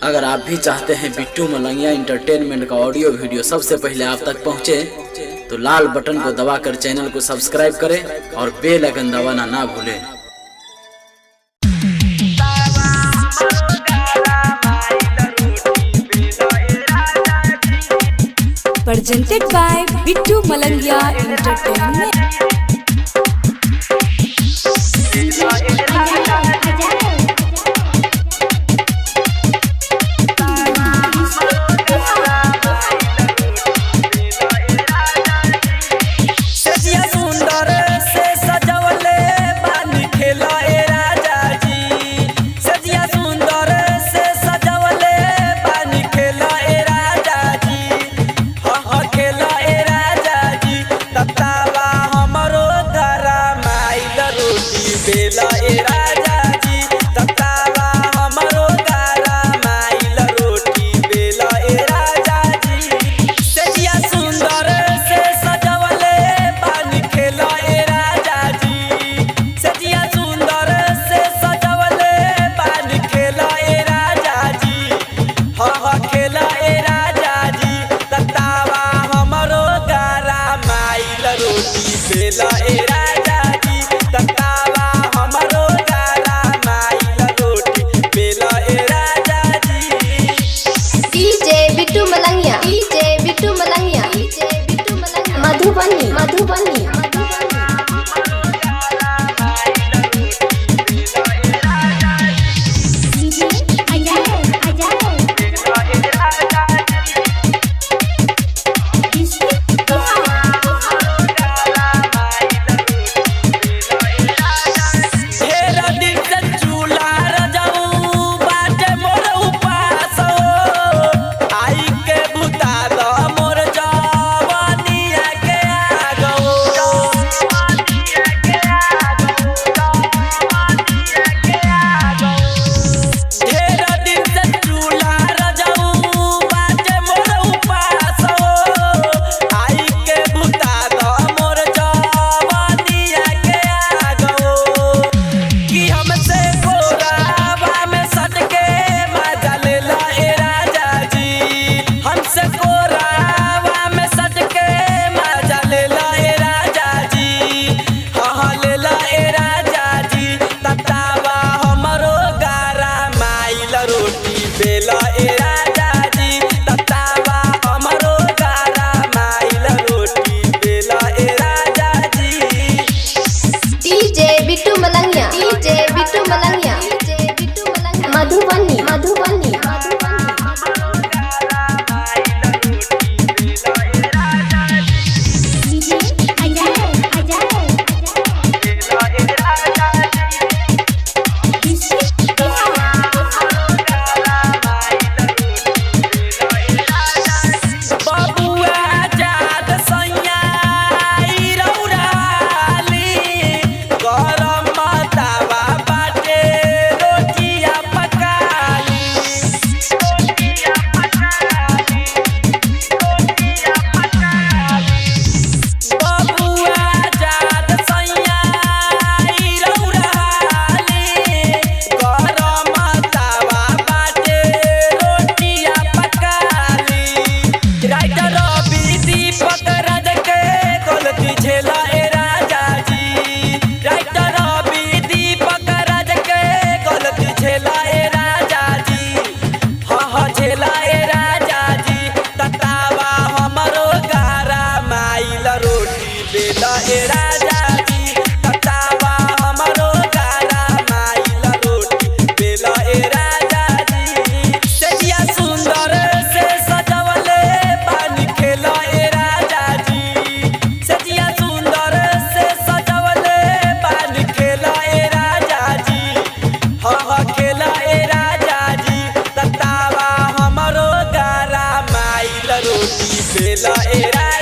अगर आप भी चाहते हैं बिट्टू मलंगिया इंटरटेनमेंट का ऑडियो वीडियो सबसे पहले आप तक पहुंचे, तो लाल बटन को दबाकर चैनल को सब्सक्राइब करें और बेल आइकन दबाना ना भूलें। Presented by Bittu Malangia Entertainment. सजिया सुंदर से सजवले बानी खेला ए राजा जी। सजिया सुंदर से सजवले बानी खेला ए राजा जी। हाँ हाँ खेला ए राजा जी। ततावा हमरो धरा माइल रोटी बेला ए राजा जी। ततावा हमरो धरा माइल रोटी बेला ए राजा जी। सजिया सुंदर से सजवले बानी खेला ए राजा जी। सजिया सुंदर से सजवले बानी खेला ए राजा जी। हाँ हाँ खेला ए राजा जी। ततावा हमरो गारा माइल रोटी बेला ए राजा जी। ततावा हमरो गारा माइल रोटी बेला ए राजा जी। DJ Bittu Malangiya, DJ Bittu Malangiya, DJ Bittu Malangiya, Madhubani, Madhubani, Madhubani. ढेर दिन से चूल्हा रजऊ बाटे मोर उपास हो। आई के बुता द मोर जवनिया के आग हो। ढेर दिन से चूल्हा रजऊ बाटे मोर उपास हो। आई के बुता द मोर जवनिया के आग हो। कि हमसे कोरावा में सटके मजा लेला ए राजा जी। हमसे कोरावा में सटके मजा लेला ए राजा जी। हाँ हाँ लेला ए राजा जी। ततावा हमरो गारा माइल रोटी बेला ए राजा जी। ततावा हमरो गारा माइल रोटी बेला ए राजा जी। DJ Bittu Malangiya, DJ Bittu Malangiya, DJ Bittu Malangiya, Madhubani, Madhubani, Madhubani. बबुआ जात सैया आई रौराली, गरम तावा बाटे रोटिया पकाली। बबुआ जात सैया आई रौराली, गरम तावा बाटे रोटिया पकाली। राइटर रवि दीपक राज के गलती झेला ए राजा जी। राइटर रवि दीपक राज के गलती झेला ए राजा जी। हाँ हाँ झेला ए राजा जी। ततावा हमरो गारा माइल रोटी बेला ए राजा जी। ततावा हमरो गारा माइल रोटी बेला ए राजा जी। सजिया सुंदर से सजवले बानी खेला ए राजा जी। सजिया सुंदर से सजवले बानी खेला ए राजा जी। हाँ हाँ खेला ए राजा जी। ततावा हमरो गारा माइल रोटी बेला ए राजा।